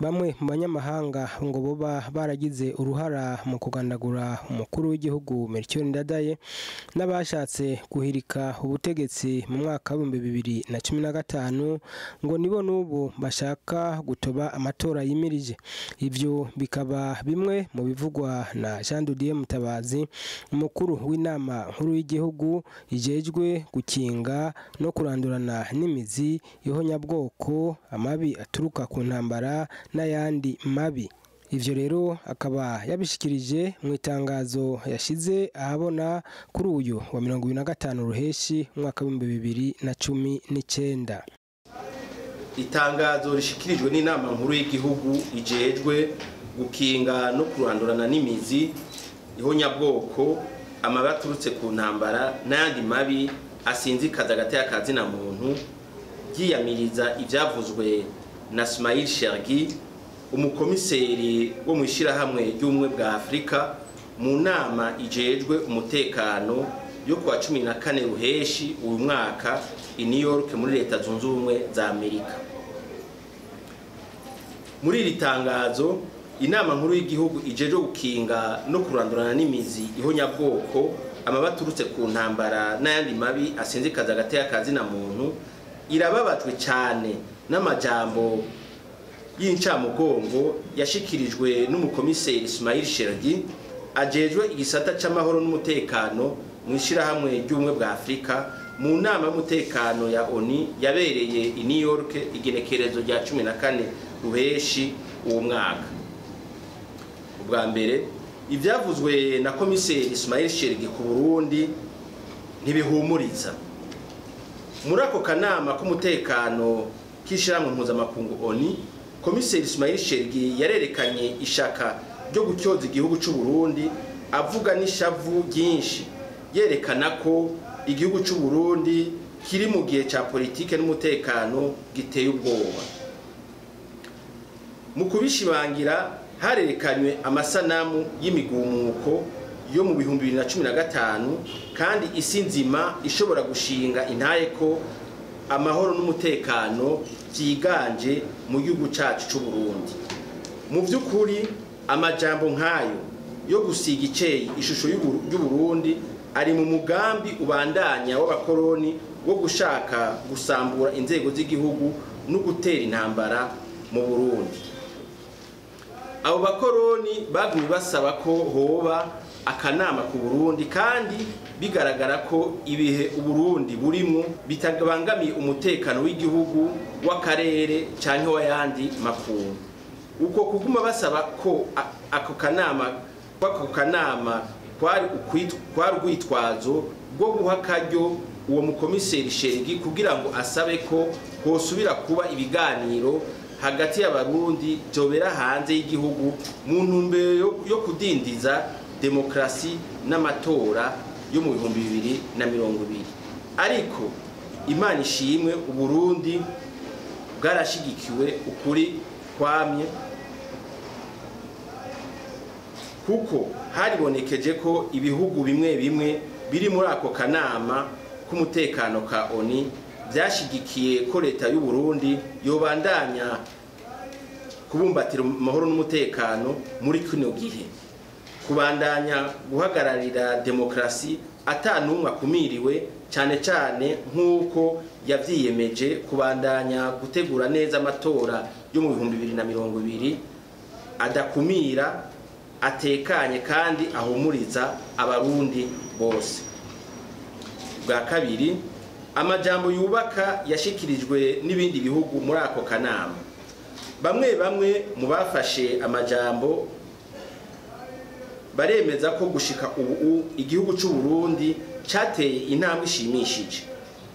Bamwe mu banyamahanga ngo boba baragize uruhara mu kugandagura umukuru w'igihugu Melchior Ndadaye n'abashatse guhirika ubutegetsi mu mwaka wa 2015 ngo nibo n'ubu bashaka gutoba amatora yimirije. Ivyo bikaba bimwe mu bivugwa na Jean de Dieu Mutabazi, umukuru w'inama nkuru y'igihugu ijejwe gukinga no kurandurana n'imizi ihonyabwoko, amabi aturuka ku ntambara n'ayandi mabi. Ivyo rero akaba yabishikirije mu itangazo yashize ahabona kuri uyu wa 25 Ruheshi umwaka wa 2019. Itangazo rishikirijwe n'inama nkuru y'igihugu ijejwe gukinga no kurandurana n'imizi ihonyabwoko, amabi aturutse ku ntambara n'ayandi mabi asinzikaza agateka ka zina muntu, ryiyamiriza ivyavuzwe na Smail Chergui, umukomiseri wo mu ishirahamwe ry'ubumwe bwa Afrika, mu nama ijejwe umutekano yo kuwa 14 Ruheshi uyu mwaka i New York muri Leta Zunze Ubumwe za Amerika. Muri iri tangazo, inama nkuru y'igihugu ijejwe gukinga no kurandurana n'imizi ihonyabwoko, amabi aturutse ku ntambara n'ayandi mabi asinzikaza agateka ka zina muntu, irababajwe cyane n'amajambo y'incamugongo yashikirijwe n'umukomiseri Smail Chergui ajejwe igisata c'amahoro n'umutekano mu ishirahamwe ry'ubumwe bwa Afrika mu nama y'umutekano ya ONU yabereye i New York igenekerezo rya 14 Ruheshi uwo mwaka. Ubwa mbere, ivyavuzwe na komiseri Smail Chergui ku Burundi ntibihumuriza. Muri ako kanama k'umutekano k'ishirahamwe mpuzamakungu ONU, komiseri Smail Chergui yarerekanye ishaka ryo gutyoza igihugu c'u Burundi, avuga n'ishavu ryinshi, yerekana ko igihugu c'u Burundi kiri mu gihe ca politike n'umutekano giteye ubwoba. Mu kubishibangira, harerekanywe amasanamu y'imigumuko yo mu 2015, kandi isi nzima ishobora gushinga intaye ko amahoro n'umutekano vyiganje mu gihugu cacu c'u Burundi. Mu vy'ukuri, amajambo nkayo yo gusiga iceyi ishusho y'u Burundi ari mu mugambi ubandanya w'abakoroni wo gushaka gusambura inzego z'igihugu no gutera intambara mu Burundi. Abo bakoroni bagumye basaba ko hoba akanama ku Burundi, kandi bigaragara ko ibihe Uburundi burimwo bitabangamiye umutekano w'igihugu, w'akarere canke w'ayandi makungu. Uko kuguma basaba ko ako kanama kwari urwitwazo rwo guha akaryo uwo mukomiseri Chergui kugira ngo asabe ko hosubira kuba ibiganiro hagati y'abarundi byobera hanze y'igihugu mu ntumbero yo kudindiza demokrasi n'amatora yo mu 2020. Ariko Imana ishimwe, Uburundi bwarashigikiwe ukuri kwamye, kuko haribonekeje ko ibihugu bimwe bimwe biri muri ako kanama k'umutekano ka ONU byashigikiye ko leta y'u Burundi yobandanya kubumbatira amahoro n'umutekano muri kino gihe, kubandanya guhagararira demokrasi atanumwe akumiriwe, cyane cyane nk'uko yavyiyemeje kubandanya gutegura neza amatora yo mu 2020 adakumira, atekanye kandi ahumuriza abarundi bose. Bwa kabiri, amajambo yubaka yashikirijwe n'ibindi bihugu muri ako kanama. Bamwe bamwe mu bafashe amajambo baremeza ko gushika ubu igihugu c'u Burundi cateye intambwe ishimishije.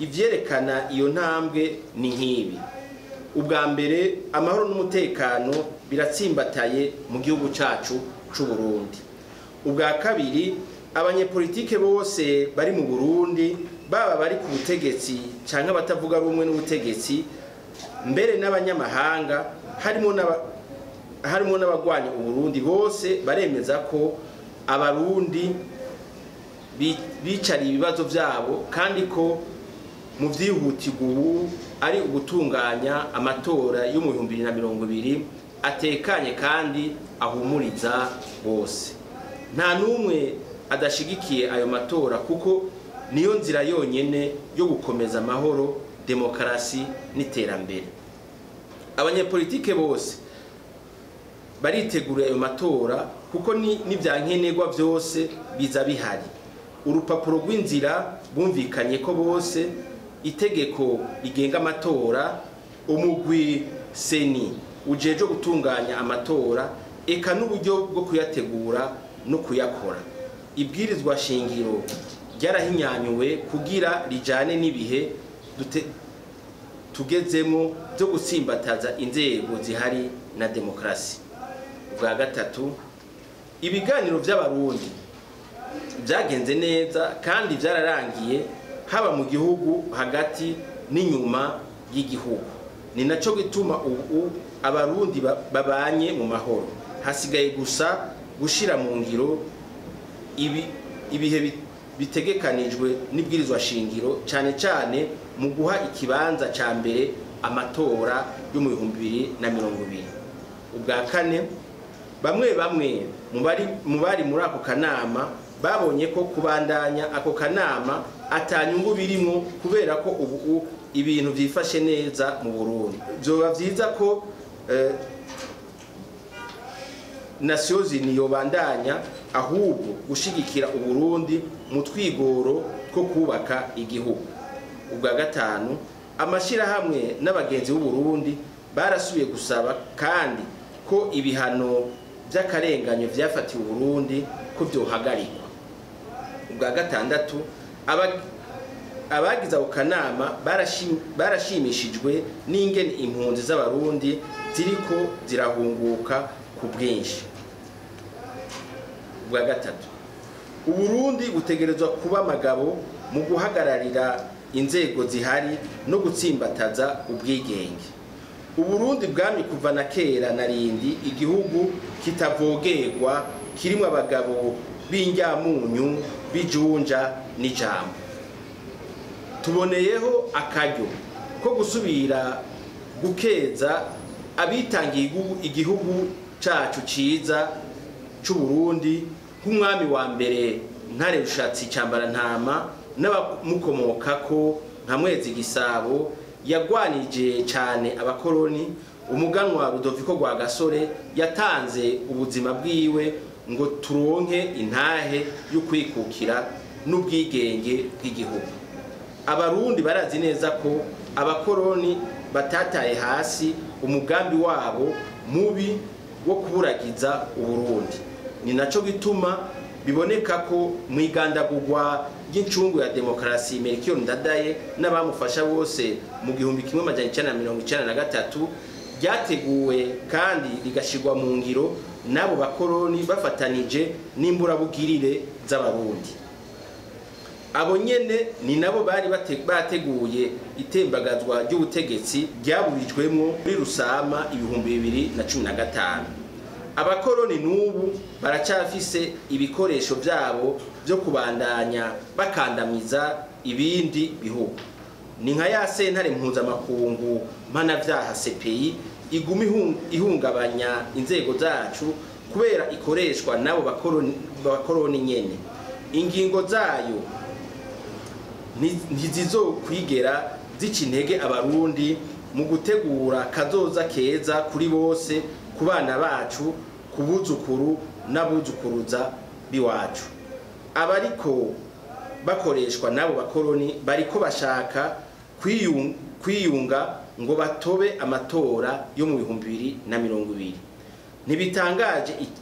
Ivyerekana iyo ntambwe ni nk'ibi: ubwa mbere, amahoro n'umutekano biratsimbataye mu gihugu cacu c'u Burundi. Ubwa kabiri, abanyepolitike bose bari mu Burundi, baba bari ku butegetsi canke abatavuga rumwe n'ubutegetsi, mbere n'abanyamahanga harimo n'abagwanya Uburundi, bose baremeza ko abarundi bicariye ibibazo vyabo, kandi ko mu vyihutirwa ubu ari ugutunganya amatora yo mu 2020 atekanye kandi ahumuriza bose. Nta n'umwe adashigikiye ayo matora kuko niyo nzira yonyene yo gukomeza amahoro, demokarasi n'iterambere. Abanyepolitike bose baritegura ayo matora kuko n'ivyankenerwa vyose biza bihari. Urupapuro rw'inzira bumvikanye ko bose, itegeko rigenga amatora, umugwi seni ujeje gutunganya amatora, eka n'uburyo bwo kuyategura no kuyakora. Ibwirizwa shingiro ryarahinyanyuwe kugira rijane n'ibihe tugezemo byo gutsimbataza inzego zihari na demokarasi. Ubwa gatatu, ibiganiro by'abarundi byagenze neza kandi byararangiye, haba mu gihugu hagati n'inyuma y'igihugu. Ni naco gituma ubu abarundi babanye mu mahoro. Hasigaye gusa gushira mu ngiro ibihe bitegekanijwe n'ibwirizwa shingiro, cyane cyane mu guha ikibanza ca mbere amatora yo mu 2020. Ubwa kane, bamwe bamwe mu bari muri ako kanama babonye ko kubandanya ako kanama atanyungu birimo kubera ko ubu ibintu vyifashe neza mu Burundi. Vyoba vyiza ko Nations Unies yobandanya ahubwo gushigikira Uburundi mu twigoro two kubaka igihugu. Ubwa gatanu, amashirahamwe n'abagenzi b'u Burundi barasubiye gusaba kandi ko ibihano by'akarenganyo vyafatiwe Uburundi ko vyohagarikwa. Ubwa gatandatu, abagize ako kanama barashimishijwe n'ingene impunzi z'abarundi ziriko zirahunguka ku bwinshi. Ubwa gatatu, Uburundi butegerezwa kuba amagabo mu guhagararira inzego zihari no gutsimbataza ubwigenge. Uburundi bwami kuva na kera na rindi igihugu kitavogerwa, kirimwo abagabo b'injyamunyu, b'ijunja n'ijambo. Tuboneyeho akaryo ko gusubira gukeza abitangiye igihugu cacu ciza c'Uburundi, nk'umwami wa mbere Ntare Rushatsi Cambarantama n'abamukomokako nka Mwezi Gisabo yagwanije cane abakoroni, umuganwa Rudoviko Rwagasore yatanze ubuzima bwiwe ngo turonke intahe yo kwikukira n'ubwigenge bw'igihugu. Abarundi barazi neza ko abakoroni batataye hasi umugambi wabo mubi wo kuburagiza Uburundi. Ni naco gituma biboneka ko mwigandagurwa ry'incungu ya demokarasi Melchior Ndadaye n'abamufasha bose mu 1993 ryateguwe kandi rigashirwa mu ngiro n'abo bakoroni bafatanije n'imburabugirire z'abarundi. Abo nyene ni nabo bari bateguye itembagazwa ry'ubutegetsi ryaburijwemwo muri Rusama 2015. Abakoroni n'ubu baracafise ibikoresho byabo byo kubandanya bakandamiza ibindi bihugu. Ni nka ya sentare mpuzamakungu mpanavyaha CPI iguma ihungabanya inzego zacu kubera ikoreshwa n'abo bakoroni nyene. Ingingo zayo ntizizokwigera zica intege abarundi mu gutegura kazoza keza kuri bose, ku bana bacu, ku buzukuru n'abuzukuruza biwacu. Abariko bakoreshwa n'abo bakoroni bariko bashaka kwiyunga ngo batobe amatora yo mu 2020.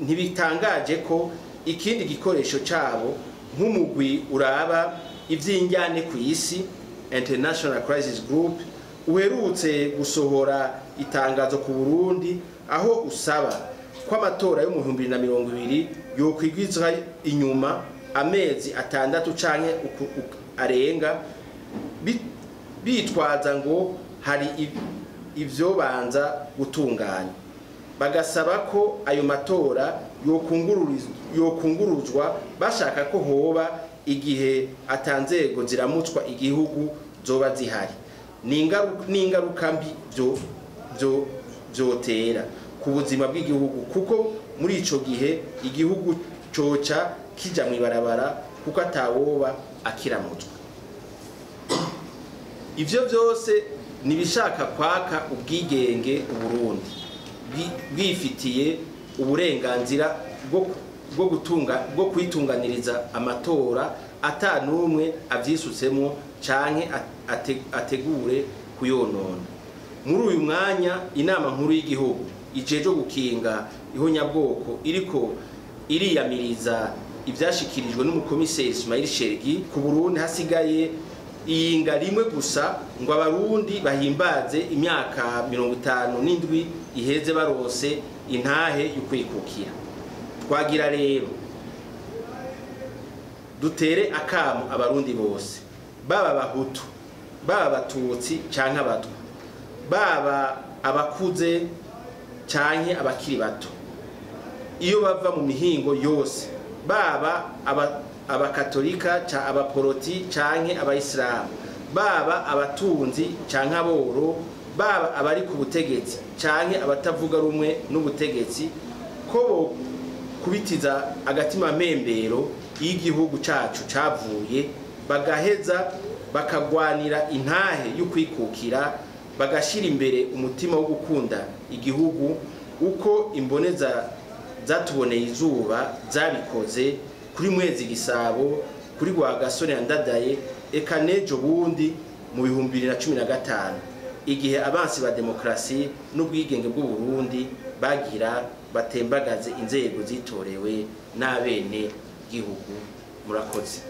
Ntibitangaje ko ikindi gikoresho cabo nk'umugwi uraba ivy'injyane ku isi International Crisis Group uherutse gusohora itangazo ku Burundi aho usaba ko amatora yo mu 2020 yokwigwizwa inyuma amezi 6 canke arenga, bitwaza ngo hari ivyo banza gutunganya. Bagasaba ko ayo matora yokunguruzwa bashaka ko hoba igihe atanzego ziramutswa igihugu zoba zihari. Ni ingaruka mbi vyotera ku buzima bw'igihugu, kuko muri ico gihe igihugu coca kija mw'ibarabara kuko atawoba akiramutswe. Ivyo vyose nibishaka kwaka ubwigenge Uburundi bwifitiye uburenganzira bwo gutunga bwo kwitunganiriza amatora ata numwe avyisutsemo canke ategure kuyonona. Muri uyu mwanya inama nkuru y'igihugu ijeje gukinga ihonyabwoko iriko iriyamiriza ivyashikirijwe n'umukomiseri Ismail Shergi ku Burundi, hasigaye iyinga rimwe gusa ngo abarundi bahimbaze imyaka 57 iheze barose intahe y'ukwikukira. Twagira rero dutere akamo abarundi bose, baba abahutu, baba abatutsi canke abatwa, baba abakuze canke abakiri bato, iyo bava mu mihingo yose, baba abakatolika ca abaporoti canke abayisilamu, baba abatunzi canke aboro, baba abari ku butegetsi canke abatavuga rumwe n'ubutegetsi, ko kubitiza agatima mpembero y'igihugu cacu cavuye, bagaheza bakagwanira intahe y'ukwikukira, bagashira imbere umutima wo gukunda igihugu uko imboneza zatuboneye izuba zabikoze kuri Mwezi Gisabo, kuri Rwagasore Ndadaye, eka nejo bundi mu 2015 igihe abansi ba demokrasi n'ubwigenge bw'u Burundi bagira batembagaze inzego zitorewe n'abene gihugu. Murakoze.